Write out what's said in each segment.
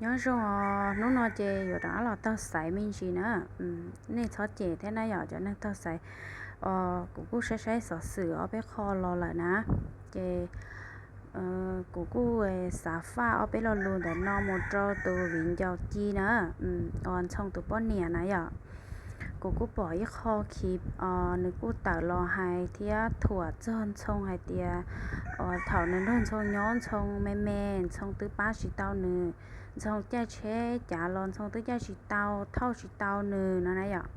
Nyob zoo os, hnub no ces yuav rov qab los taug xaiv me ntsis na. Nej txhob cem thiab na yom, cov neeg taug xaiv. Kuv kuj saib saib xov xwm ob peb qho los lawm na, ces kuv kuj xav faj ob peb lo lus ntawm no mus rau tus viv ncaus Ci na, uas Ntxhoo tus poj niam na yom. Kuv kuj pom ib qho khi nws kuj tawm los hais thiab thuam txog Ntxhoo hais tias thaum nws nrog Ntxhoo nyob, Ntxhoo me me, Ntxhoo twb pab tsis tau nws, Ntxhoo caij tsheb cav los Ntxhoo twb caij tsis tau, thauj tsis tau nws no na yom.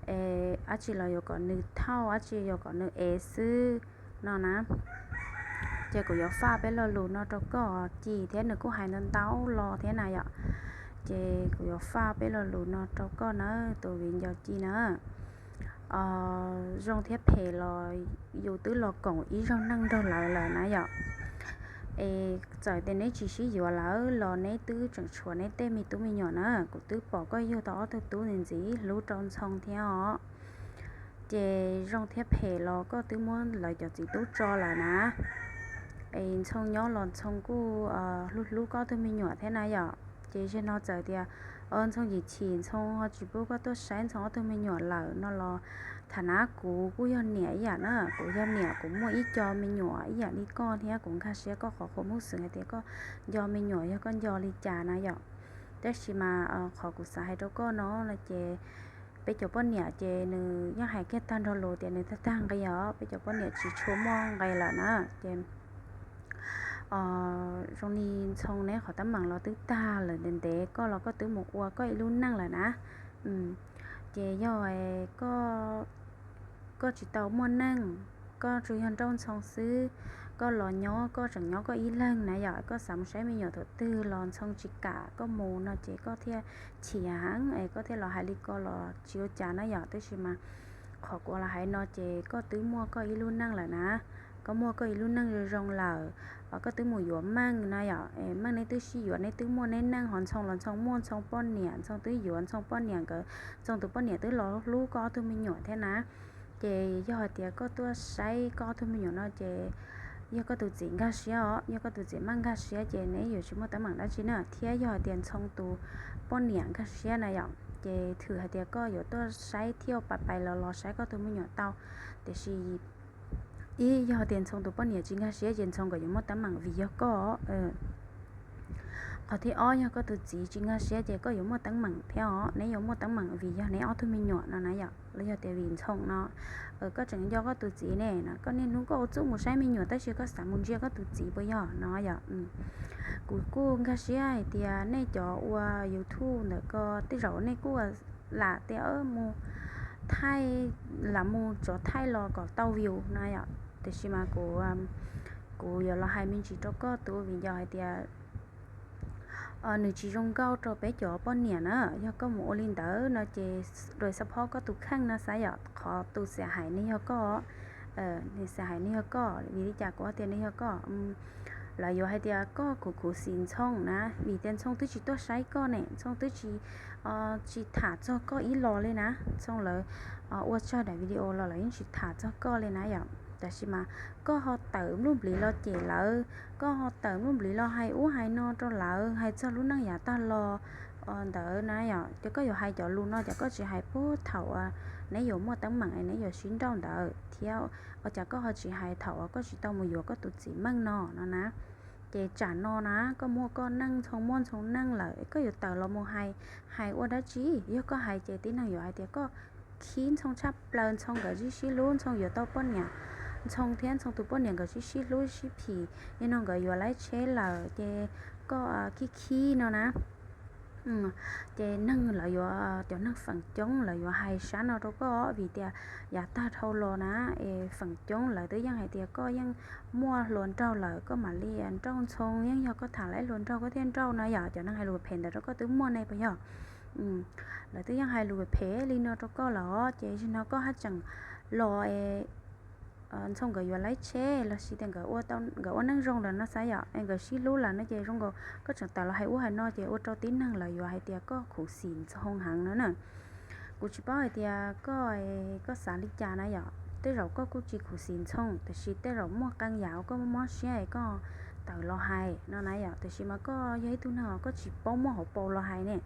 Es dab tsi los yuav kom nws thauj, dab tsi yuav kom nws ev xwb no na. Ces kuv yuav faj peb lo lus no rau koj Ci thiab, nws kuj hais ntau ntau los thiab na yom. Ces kuv yuav faj peb lo lus no rau koj na, tus viv ncaus Ci na. Zoo thiab phem los yus twb los koom ib zaug neej nrog lawv lawm na yom. Es txawm tias neb tsis sib yuav lawm los neb twb tseem tshuav neb tej me tub me nyuam na. Kuv twb pom koj yug tau ob tug tub ntxiv ntxiv hlub rau Ntxhoo thiab os. Ces zoo thiab phem los koj twb muab lawv cov txiv tub tso lawm na. Es Ntxhoo nyob los Ntxhoo kuj hlub hlub koj ob tug me nyuam thiab na yom. Ces zaum no txawm tias Ntxhoo yim chim, Ntxhoo ho tsis pub koj tuaj saib Ntxhoo ob tug me nyuam lawm no los, tham na, kuv kuj yog niam ib yam na, kuv yog niam kuv muaj ib co me nyuam ib yam li koj thiab, kuv nkag siab koj qhov qhuas muj xwm hais tias koj nco me nyuam yog koj nco li cas na yom. Tab sis mas qhov kuv xav hais rau koj no no ces peb cov poj niam ces nws yeej hais kiag tag nrho lus tias nws tag tag nqi os, peb cov poj niam tsis tshua muaj nqi lawm na. Ces zoo li Ntxhoo neb qhov teeb meem los twb tag lawm ntev ntev, koj los koj twb mus ua koj ib lub neej lawm na. Ces yog koj tsis tau muaj neej, koj tsuas yog nrauj Ntxhoo xwb, koj los nyob koj tseem nyob koj ib leeg na yom, koj xav mus saib me nyuam thaum twg los Ntxhoo tsis kam koj mus no ces koj thiaj chim heev es koj thiaj los hais li ko los tsis ua cas na yom. Tab sis mas qhov kuv los hais no ces koj twb muaj koj ib lub neej lawm na. Koj muaj koj ib lub neej zoo zoo lawm, koj twb mus yuav Meej na yom. Meej neb twb sib yuav, neb twb muaj neb neej, ho Ntxhoo los Ntxhoo muaj Ntxhoo poj niam, Ntxhoo twb yuav Ntxhoo poj niam nkawd, Ntxhoo tus poj niam twb los hlub koj ob tug me nyuam thiab na. Ces yog hais tias koj tuaj saib koj ob tug me nyuam no ces yog koj tus txiv nkag siab os, yog koj tus txiv Meej nkag siab ces neb yuav tsis muaj teeb meem dab tsi na. Thiab yog hais tias Ntxhoo tus poj niam nkag siab na yom, ces thwm hais tias koj yuav tuaj saib thiaj pais pais los los saib koj tus me nyuam tau. Tiam sis ib, yog tias Ntxhoo tus poj niam tsis nkag siab ces Ntxhoo nkawd yuav muaj teeb meem vim yog koj. Qhov thib ob, yog koj tus txiv tsis nkag siab ces koj yuav muaj teeb meem thiab os, neb yuav muaj teeb meem vim yog neb ob tug me nyuam no na yom, los yog tias vim Ntxhoo no. Koj tseem nco koj tus txiv ne, koj niaj hnub koj ua txuj mus saib me nyuam tab sis koj xav mus ntsia koj tus txiv puas yog no yom. Kuv kuj nkag siab hais tias nej cov ua YouTube ntawm ko tej zaum nej kuj lam tias mus thaij, lam mus tso thaij los kom tau view na yom. Tiam sis mas kuv, kuv yuav los hais me ntsis rau koj tus viv ncaus hais tias nws tsis zoo nkauj rau peb cov poj niam na. Yog koj mus ua li ntawd no ces dua support koj tus kheej no xav yom, qhov tus xiam hais nws yog koj, nws xiam hais nws yog koj. Vim li cas kuv tias nws yog koj? Lawv yuav hais tias koj khuv khuv xim Ntxhoo na, vim tias Ntxhoo twb tsis tuaj saib koj ne, Ntxhoo twb tsis, tsis tham txog koj ib los li na. Ntxhoo lawv ua txog daim video los lawv yeej tsis tham txog koj li na yom. Tab sis mas koj ho tawm nplooj npliv los cem lawv, koj ho tawm nplooj npliv los hais ub hais no rau lawv, hais txog lub neej yav tag los ntawd na yom. Ces koj yuav hais cov lus no ces koj tsis hais puag thaum neb yuav muaj teeb meem es neb yuav sib nrauj ntawd thiab. Ua cas koj ho tsis hais thaum uas koj tsis tau mus yuav koj tus txiv Meej no no na? Ces tsam no na koj muaj koj neej, Ntxhoo muaj Ntxhoo neej lawm, koj yuav tawm los mus hais, hais ua dab tsi? Yog koj hais ces tib neeg yuav hais tias koj khib Ntxhoo tshaj plaws, Ntxhoo nkawd sib sib hlub, Ntxhoo yuav tau poj niam, Ntxhoo thiab Ntxhoo tus poj niam nkawd sib sib hlub sib phim, nim no nkawd yuav laib tsheb lawm ces koj khib khib no na. Ces neeg lawv yuav, cov neeg feem coob lawv yuav hais sab no rau koj vim tias yav tag dhau los na, es feem coob lawv twb yeej hais tias koj yeej muaj hluas nraug lawm, koj mam li nrauj Ntxhoo, yeej yog koj tham laib hluas nraug koj thiaj nrauj no yom. Cov neeg hais lus phem ntawd rau koj twb muaj ne puas yog? Lawv twb yeej hais lus phem li no rau koj lawm, ces zaum no koj haj tseem los Ntxhoo nkawd yuav laib tsheb los sis tias nkawd ua neej zoo lawm no xav yom, es nkawd sib hlub lawm no ces zoo nkaus koj tseem tawm los hais ub hais no ces ua rau tib neeg lawv yuav hais tias koj khuv xim Ntxhoo heev no na. Kuv tsis paub hais tias koj, koj xav li cas na yom, tej zaum koj kuj tsis khuv xim Ntxhoo, tiam sis tej zaum muaj qee yam uas koj mob mob siab es koj tawm los hais no na yom. Tiam sis mas koj yog ib tug neeg os koj tsis paub muaj hauv paus los hais ne,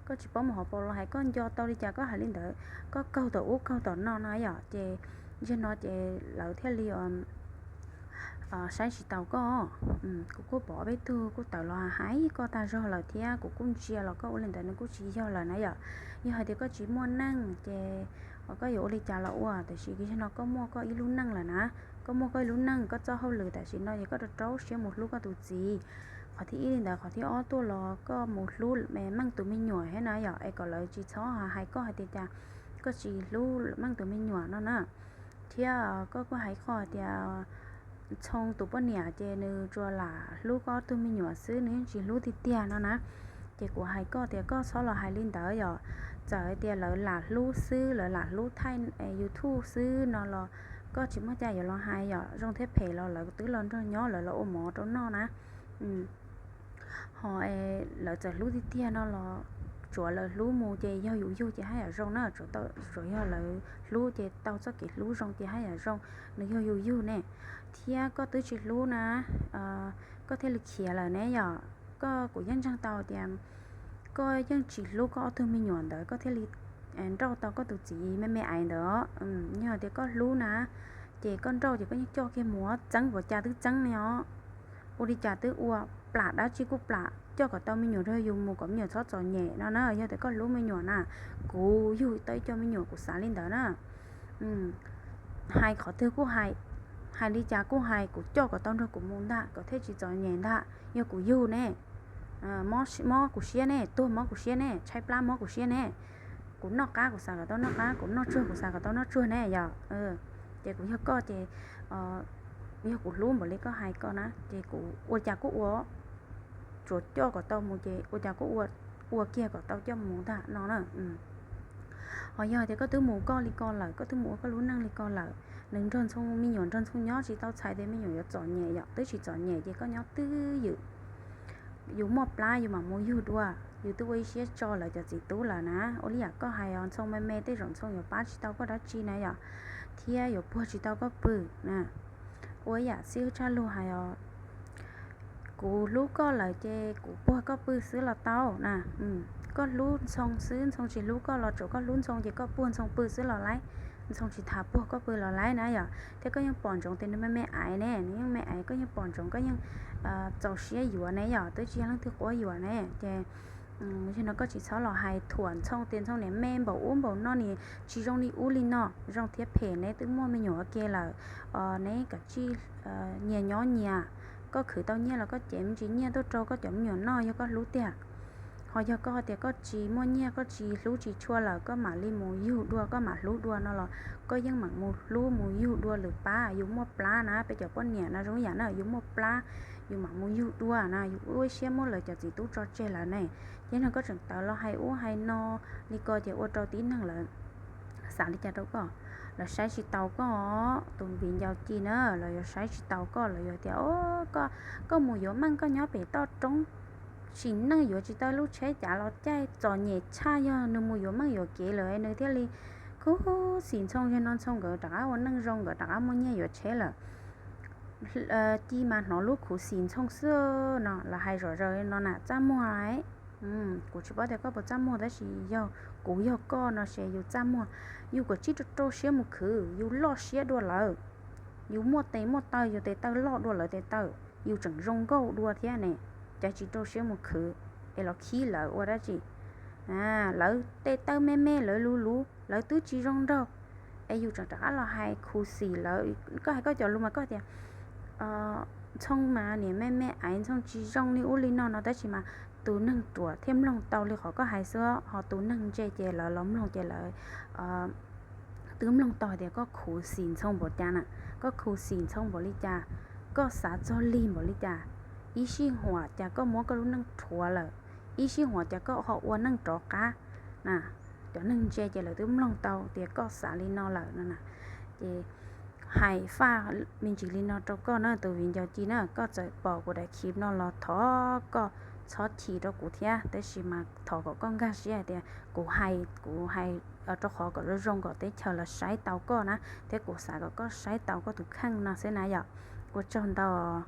koj tsis paub muaj hauv paus los hais, koj nco tau li cas koj hais li ntawd, koj kaug tom ub kaug tom no no yom, ces zaum no ces lawv thiaj li saib tsis taus koj. Kuv kuj pom peb tug kuj tawm los hais koj tag zog lawm thiab kuv kuj ntsia los koj ua li ntawd nws kuj tsis yog lawm na yom. Yog hais tias koj tsis muaj neej ces koj yuav ua li cas los ua, tiam sis zaum no koj muaj koj ib lub neej lawm na. Koj muaj koj ib lub neej, koj txoj hauj lwm tam sim no ces koj rau rau siab mus hlub koj tus txiv. Qhov thib ib li ntawd, qhov thib ob tuaj los koj mus hlub Meej tus me nyuam thiab na yom, es kom lawv tsis txhob hais koj hais tias cas koj tsis hlub Meej tus me nyuam no na. Thiab koj kuj hais qhov tias Ntxhoo tus poj niam ces nws tsuas lam hlub koj ob tug me nyuam xwb, nws yeej tsis hlub tiag tiag no na. Ces kuv hais koj tias koj txhob los hais li ntawd yom. Txawm hais tias lawv lam hlub xwb, lawv lam hlub thaij YouTube xwb no los koj tsis muaj cai yuav los hais yom. Zoo thiab phem los lawv twb los nrog nyob, lawv los ua mov rau noj na. Ho lawv txawm hlub tiag tiag no los tsuav lawv hlub mus ces yog yus yug ces haj yam zoo na. Tsuav yog lawv hlub ces tau txoj kev hlub zoo ces haj yam zoo, nws yog yus yug ne. Thiab koj twb tsis hlub na, koj thiaj li khiav lawm ne yom. Koj, kuv yeej ntseeg tau tias koj yeej tsis hlub koj ob tug me nyuam ntawd koj thiaj li nrauj tau koj tus txiv me me aiv ntawd. Yog tias koj hlub na, ces koj nrauj ces koj yeej coj kiag mus txeeb, puas cas twb txeeb ne os. Ua li cas twb ua, plam dab tsi kuj plam, coj kom tau me nyuam rau yus mus kom me nyuam txhob txom nyem no na. Yog tias koj hlub me nyuam na, kuv yug tau ib co me nyuam kuv xav li ntawd na. Hais qhov twg kuj hais, hais li cas kuj hais, kuv coj kom tau nrog kuv mus ntag kom thiaj tsis txom nyem ntag. Yog kuv yug ne, mob kuv siab ne, tuag mob kuv siab ne, tshaib plab mob kuv siab ne. Kuv noj qab kuv xav kom tau noj qab, kuv noj tsuag kuv xav kom tau noj tsuag ne yom. Ces kuv yog koj ces, yog kuv hlub npaum li koj hais koj na ces kuv ua cas kuj ua, tsuav coj kom tau mus ces ua cas kuj ua, ua kiag kom tau coj mus ntag no na. Ho yog tias koj twb mus koj li ko lawm, koj twb mus ua koj lub neej li ko lawm, nws nrog Ntxhoo, me nyuam nrog Ntxhoo nyob tsis tau txhais tias me nyuam yuav txom nyem yom, twb tsis txom nyem ces koj nyob twj ywm. Yus muaj plab yus mam mus yug dua, yus twb ua ib siab tso lawv cov txiv tub lawm na. Ua li yam koj hais os, Ntxhoo me me tej zaum Ntxhoo yuav pab tsis tau koj dab tsi na yom, thiab yuav puag tsis tau koj pw na. Ua ib yam xib hwb tshaj lug hais os, kuv hlub koj lawm ces kuv puag koj pw xwb los tau na. Koj hlub Ntxhoo xwb, Ntxhoo tsis hlub koj los tsuav koj hlub Ntxhoo ces koj puag Ntxhoo pw xwb los laib. Ntxhoo tsis tas puag koj pw los laib na yom. Thiab koj yeej pom ntsoov tias nws me me aiv ne, nws yeej me aiv, koj yeej pom ntsoov, koj yeej txaus siab yuav ne yom, twb tsis yog leej twg quab yuam ne ces yog no koj tsis txhob los hais thuam Ntxhoo tias Ntxhoo niam me npaum ub npaum no, niam tsis zoo li ub li no. Zoo thiab phem neb twb muaj me nyuam ua ke lawm, neb kav tsij nyias nyob nyias. Koj khwv tau nyiaj los koj cev me ntsis nyiaj tuaj rau koj cov me nyuam noj yog koj hlub tiag. Ho yog koj tias koj tsis muaj nyiaj, koj tsis hlub tsis tshua lawm, koj mam li mus yug dua, koj mam hlub dua no los koj yeej mam mus hlub mus yug dua lwm pab. Yus muaj plab na, peb cov poj niam no zoo ib yam na, yus muaj plab yus mam mus yug dua na, yus ua siab muab lawv cov txiv tub tso tseg lawm ne. Ces no koj tseem tawm los hais ub hais no li ko ces ua rau tib neeg lawv xav li cas rau koj? Lawv saib tsis taus koj, tus viv ncaus ci na, lawv yuav saib tsis taus koj, lawv yuav tias, o, koj, koj mus yuav Meej koj nyob pem toj roob, sim neej yuav tsis tau lub tsheb, cas los caij txom nyem tshaj, yog nws mus yuav Meej yuam kev lawm nws thiaj li khuv xim Ntxhoo, yog no Ntxhoo nkawd rov qab ua neej zoo, nkawd rov qab muaj nyiaj yuav tsheb lawm. Ci mas hnov lub khuv xim Ntxhoo xwb no, lawv hais zom zaws li no na, txaj muag. Kuv tsis paub tias koj puas txaj muag, tab sis yog kuv yog koj no ces yus txaj muag. Yus kav tsij rau rau siab mus khwv, yus loj siab dua lawv. Yus muaj tes muaj taw, yus tes taw loj dua lawv tes taw, yus tseem zoo nkauj dua thiab ne. Cas tsis rau siab mus khwv es los khib lawv ua dab tsi? Lawv tes taw me me, lawv luv luv, lawv twb tsis zoo nraug, es yus tseem rov qab los hais khuv xim lawv. Koj hais koj cov lus mas koj tias Ntxhoo mas niam me me aiv, Ntxhoo tsis zoo li ub li no no, tab sis mas tus neeg ruam thiaj mloog tau li qhov koj hais xwb, ho tus neeg ntse ces lawv los mloog ces lawv twb mloog tau hais tias koj khuv xim Ntxhoo npaum cas na, koj khuv xim Ntxhoo npaum li cas, koj xav txog lig npaum li cas, ib sij huam cas koj muab koj lub neej rhuav lawm, ib sij huam cas koj ho ua neej rov qab na. Cov neeg ntse ces lawv twb mloog tau tias koj xav li no lawm no na. Ces hais faj me ntsis li no rau koj na, tus viv ncaus ci na, koj txawm pom kuv daim clip no los thov koj txhob chim rau kuv thiab, tab sis mas thov kom koj nkag siab hais tias kuv hais, kuv hais rau qhov kom zoo zoo kom teb chaws los saib tau koj na, thiab kuv xav kom koj saib tau koj tus kheej no xwb na yom. Ua tsaug ntau.